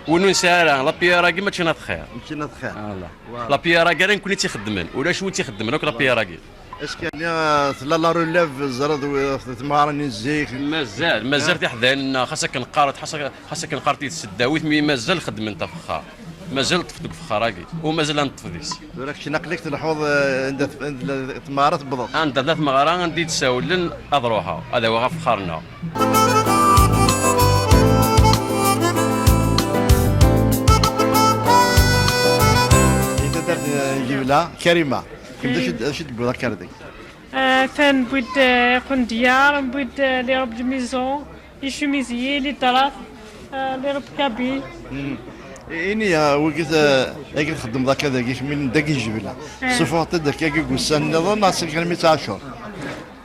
Win ur nesɛi ara la pierre-agi, mačči n At Xir. Mačči n At Xir. Voilà. Voilà. La pierre-agi ara nekkni i tt-ixeddmen, ulac win i tt-ixeddmen akk la pierre-agi. Est-ce que yani, euh, tella la relève, ẓriɣ, d, d tmeɣra-nni n zik? Mazal, mazal tiḥdayin-nneɣ, xas akken qqarent, xas akken, xas akken qqarent i tseddawit, mi mazal xeddment afexxar. Mazal ṭṭfent deg ufexxar-agi, u mazal ad neṭṭef deg-s. Tura kečč aql-ik tleḥḥuḍ, eh, anda t-, anda tmeɣra tewwḍeḍ? Anda tella tmeɣra, anda i d-sawlen ad ruḥeɣ, ad awiɣ afexxar-nneɣ. Di taddart n Jebla, Karima, kemm d acu d-, d acu d-tewwiḍ akka ar deg? Eh, atan wwin-d, eh, iqendyar, wwin-d, eh, les robes de maison. Icumizyi, liṭrat, eh, les robes kabyles. Ini-ya, wigi, eh, agi txeddmeḍ akka dagi, kemmini dagi Jebla. Eh. Sufuɣeḍ-t-id akka deg ussan nniḍen, neɣ s akken mi ttɛacur?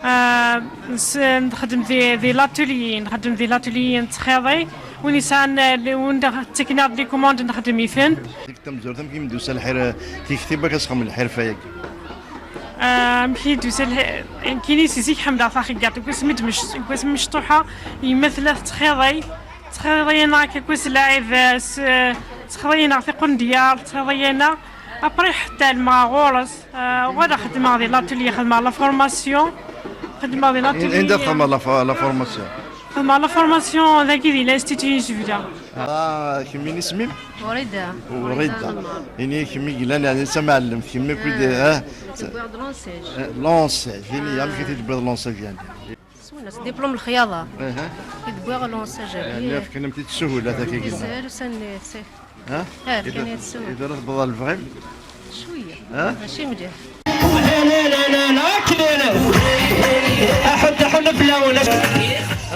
Eh, s-, nxeddem di, di l'atelier, nxeddem di l'atelier n txiḍi, win yesɛan, eh, li-, win d-, ttaken-aɣ-d les commandes nxeddem-itent. Deg tamezwarut, amek i m-d-tusa lḥir, tikti, bak ad txedmeḍ lḥirfa-agi? Ah, amek i d-tusa lḥ-, nekkini si zik ḥemmleɣ taxeggaṭ. Deg wasmi d-mec-, deg wasmi mecṭuḥa, yemma tella tettxiḍi, tettxiḍi-aneɣ akka deg wass n lɛid, s-, tettxiḍi-aneɣ tiqendyar, tettxiḍi-aneɣ. Après, ḥedd ɛelmeɣ ɣur-s, ah, uɣaleɣ xeddmeɣ di l'atelier, xedmeɣ la formation, xedmeɣ di l'atelier. Anda txedmeḍ la fo-, la formation? Xedmeɣ la formation dagi di l'Institut Jebla. Ah, kemmini isem-im? Wrida. Wrida. Wrida Anmar. Ini kemmi yellan, yeɛni d tamɛellemt, kemmi kud, ah, tewwiḍ-d l'enseigne. Eh, l'enseigne, ini amek i t-id-tewwiḍ l'enseigne, yeɛni? Swina, s diplôme lxyaḍa. Aha. I d-wwiɣ l'enseigne. Yeɛni fkan-am-t-id ssuhula, taki. Yeshel ussan-nni. Ha? Eh, fkan-iyi-d ssuhula. Id ara tewwiḍ ɣer lebɣi-m? Cwiya. Ha? Mačči mliḥ.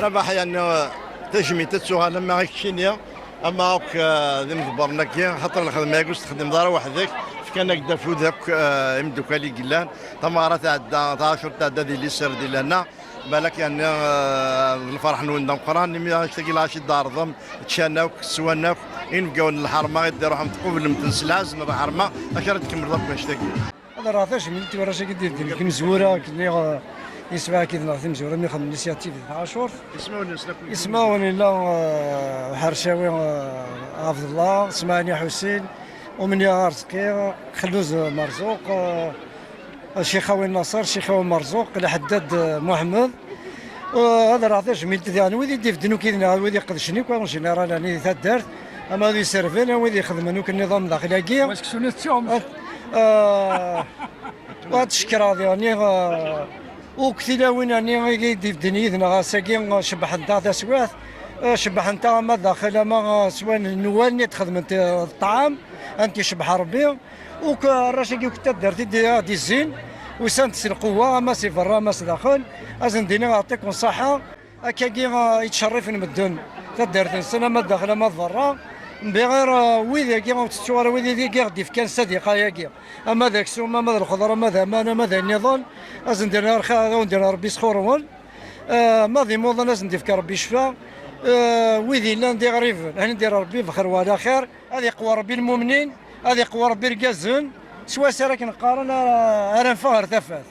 Rabaḥ, yeɛni, tajmilt ad tuɣal ama i keččini, ama akk, eh, d imḍebbren-agi, xaṭer lxedma-agi ur s-texdimeḍ ara weḥd-k, fkan-ak-d afud akk, eh, imeddukal i yellan, tameɣra tɛedda, taɛacurt tɛedda di liser di lana, balak, yeɛni, eh, d lferḥ-nwen d ameqqran, imi annect-agi lɛaci d-tɛerḍem, ččan akk, swan akk, inebgawen n lḥerma i d-iruḥem tqublem-ten s lɛezz n lḥerma, acu ara d-tkemmleḍ akk annect-agi? Ad rreɣ tajmilt i warrac-agi d-iddin deg imezwura, akken i, eh, yesɛa akid-nneɣ timezwura mi xedmen l'initiative di tɛacurt. Ismawen-nsen akk. Ismawen yella, eh, Ḥercawi, eh, Ɛebdellah, Smaɛni Ḥusin, Umni Arezqi, Xelluz Merzuq, eh, Ccixawi Naṣer, Ccixawi Merzuq, Lḥeddad, eh, Muḥemmed. Eh, ad rreɣ tajmilt diɣen wid i d-ibedden akk yid-neɣ, wid iqedcen akk, en général, ɛni di taddart, ama d iserben, a wid ixedmen akk nniḍam daxel-agi. Wa seksu-nni tettuɣ. Ad, eh, wa ad cekkreɣ diɣen, eh, akk tilawin-nni i d-ibedden yid-neɣ ass-agi, eh, cebbḥent-aɣ taswiɛt, eh, cebbḥent-aɣ ama daxel, ama, eh, s wayen n wallen i d-xedment, eh, ṭṭɛam, ad tent-icebbeḥ Rebbi. Akk arrac-agi akk n taddart i d-, i d-izzin, usan-d s lqewwa, ama si berra, ama s daxel, ad sen-d-iniɣ yeɛṭikum ṣṣeḥḥa, akkagi, ah, yettcerrifen medden taddart-nsen, ama d daxel, ama d berra. Mbiɣir, ah, wid-agi, ur ttettuɣ ara wid-agi i ɣ-d-ifkan ssadiqa-agi, ama d aksum, ama d lxeḍra, ama d aman, ama d ayen nniḍen, ad sen-d-iniɣ lxir, ad awen-d-iniɣ Rebbi sxur-wen. Ah, ma d imuḍan, ad sen-d-ifk Rebbi ccfa. Ah, wid yellan d iɣriben, ad sen-d-iniɣ Rebbi bxir wa ɛla xir. Ad iqwa Rebbi lmumnin, ad iqwa Rebbi irgazen, s wass ara k-neqqaren ara, ara neffeɣ ɣer tafat.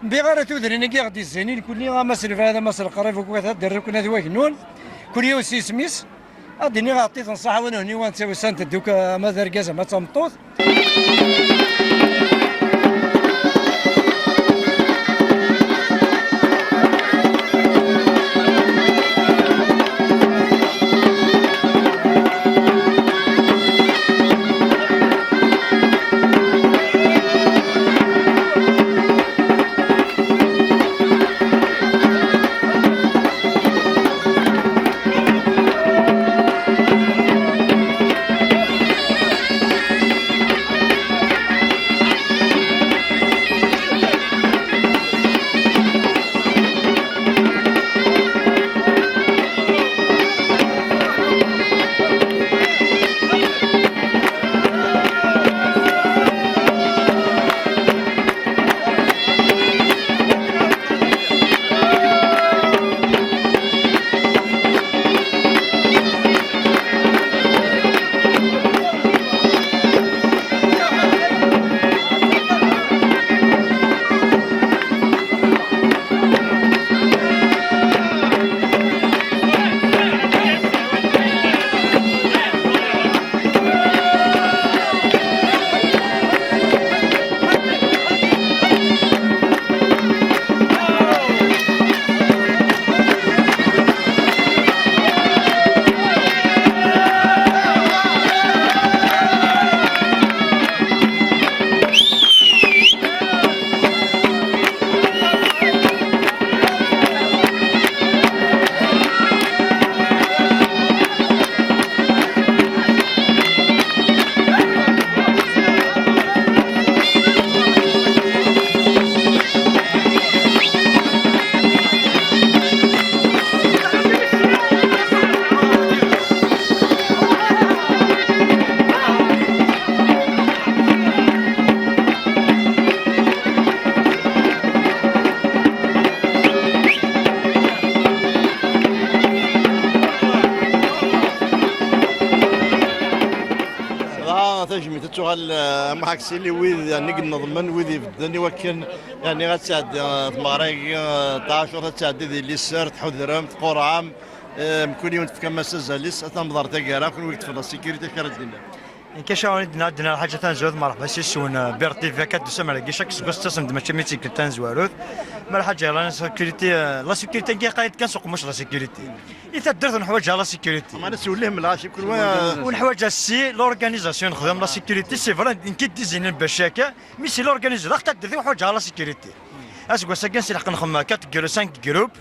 Mbiɣ ara tudrin-agi i ɣ-d-izzin i lkulli, ama s lebɛid, ama s leqrib, akk ad d-rrukn ad wagennun, kul yiwen s yisem-is. Ad d-iniɣ ɛṭi tenṣaḥ win hni wa netta wisant dduk ama d argaz ama d tameṭṭut. Dɣa tajmilt ad tuɣal, eh, am Ḥaksili, wid, yani, i yenneḍmen, wid ibedden i wakken, yani, ad tɛeddi, eh, tmeɣra-agi, eh, taɛacurt ad tɛeddi di liser, tḥudrem, tqurɛem, eh, mkul yiwen tefkam-as azal-is, ad tamḍer taggara, kunwi i yeṭṭfen la sécurité, acu ara d-tiniḍ? Nekk acu ara d-nniɣ, d-nniɣ lḥaǧa tanezwarut, merḥba s yis-wen, eh, B R T V akka d-tusam ar dagi, chaque sgwes tettasem-d, mačči mi d tikkelt tanezwarut. Ma lḥaǧa yellan, la sécurité, eh, la sécurité-agi iqayd kan s uqemmuc, la sécurité. I taddart ur neḥwaǧ ara la sécurité. Aman as-iwellih mlac, ikul wa. Ur neḥwaǧ ara si l'organisation nexdem la sécurité, c'est vrai, nekk i d-izinin bac akka, mais si l'organisation, d ax taddart ur neḥwaǧ ara la sécurité. Aseggas-agi si lḥeqq nxemmem quatre group, cinq group,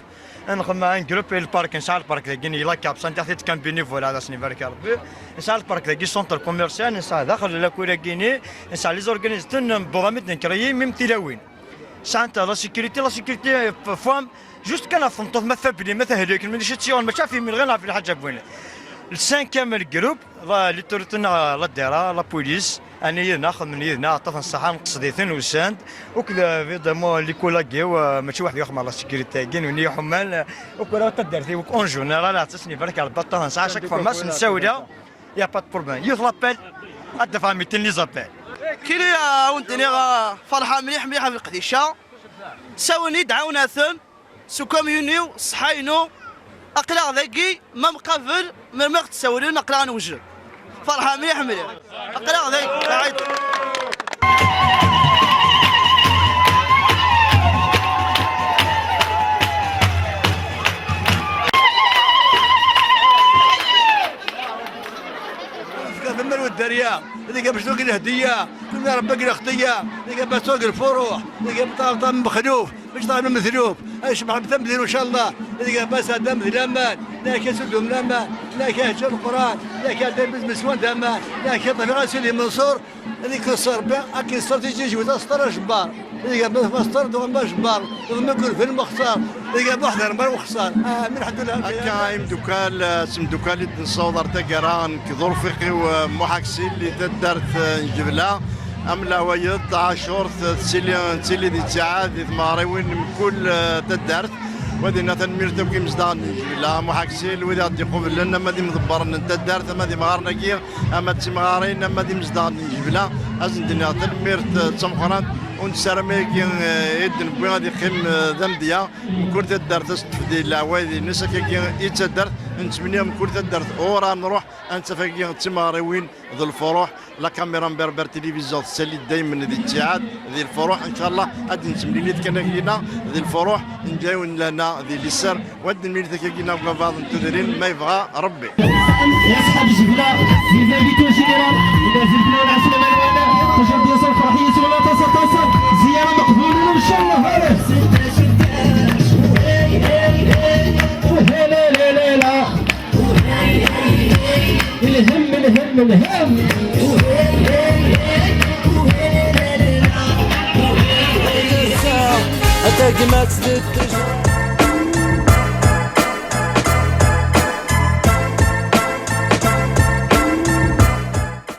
nxemmem un group i lpark, nesɛa lpark dagi, yella kapsa, ntiɣ-t-id kan bénévole, ad asen-ibarek Rebbi. Nesɛa lpark dagi, centre commercial, nesɛa daxel la cour-agi-ni, nesɛa les organisateurs, newweḍ ami d-nekreyi, même tilawin. Sɛant la sécurité, la sécurité, femme, juste kan ɣef tmeṭṭut, ma tfabli, ma tehlek, ma d acu tt-yuɣen, mačči ɣef yimilɣin, ɣef lḥaǧa n win. Le cinquième groupe, la, l'autorité neɣ la DERA, la police, ani yid-neɣ, xedmen yid-neɣ, aṭṭaf n ṣṣaḥa, nqesd-iten, usan-d, akked, euh, évidemment, les collègues-iw, euh, mačči weḥd-i xedmeɣ la sécurité-agi, nuni iḥumal, euh, akked taddart-iw, en général, aṭas n ibarek Rebbi, aṭṭaf n ṣṣaḥa, chaque fois, ma sen-sawleɣ, y a pas de problème. Yiwet l'appel, ad d-afeɣ mitin les appels. Kili, euh, ad wen-d-iniɣ, euh, ferḥeɣ mliḥ, mliḥ ɣef leqdic-a. Sawlen-iyi-d, ɛawneɣ-ten. S ukamyun-iw, ṣṣeḥḥa-inu, aql-aɣ dagi, ma mqabel, melmi ɣ-d-sawlen, aql-aɣ newjed. Ferḥeɣ mliḥ, mliḥ. Aql-aɣ dagi, ɛid. Tefka tamar u dderya, tga bac tugi lehdiya, tga Rebbi deg lextiya, tga bac tugi lfuruḥ, tga ṭam ṭam mexluf, bac ṭam metluf, ay cebḥ tamdin, ncallah, tga bac adam d laman, naka sudum laman, naka hečča Leqran, naka tabit meswan d aman, naka ṭafiɣ a Sidi Menṣur, ad ikes Rebbi, ad k-yesser tijijwit, aseṭṭar ajebbar. Iga ma tfasṭer d ɣemma jebbar, d ma kurfen mextar, iga ma ḥder mar wexsar. Ah, min ḥedd ula. Akka ay imdukal, eh, s imdukal i d-nessaweḍ ar taggara, nekk d urfiq-iw, eh, Muḥ Aksil, di taddart, eh, n Jebla. Am lawayeḍ, taɛacurt, eh, tettili, tettili di ttiɛad, di tmeɣriwin mkul, eh, taddart. Wa dinna tanemmirt akk imezdaɣen n Jebla, Muḥ Aksil, wid i ɣ-d-iqublen, ama d imḍebbren n taddart, ama d imɣaren-agi, ama d timɣarin, ama d imezdaɣen n Jebla, ad sen-d-iniɣ tanemmirt, eh, d tameqqrant. Ur nessaram ayagi, eh, i d-newwi ad iqqim, eh, d amedya. Mkul taddart ad s-tefdi leɛwayed-ines, akkagi i d taddart. Nettmenni mkul taddart ur nruḥ, ad nettaf agi d timeɣriwin d lfuruḥ. La caméra n Berber Télévision tessali daymen di ttiɛad, di lfuruḥ. Incallah ad d-nettemlili kan akagina di lfuruḥ, nǧawen lana di liser, u ad d-nemlili akagina deg wabaḍ n tudrin ma yebɣa Rebbi. يا صحاب الجبلة، les invités en général، les invités والعسلامة الوالدة، تجرب ياسر فرحية ولا تصل تصل، زيارة مقبولة إن شاء الله. هلا. هلا، لا، لا، لا. الهم، الهم، الهم. Tagmat d ttejra.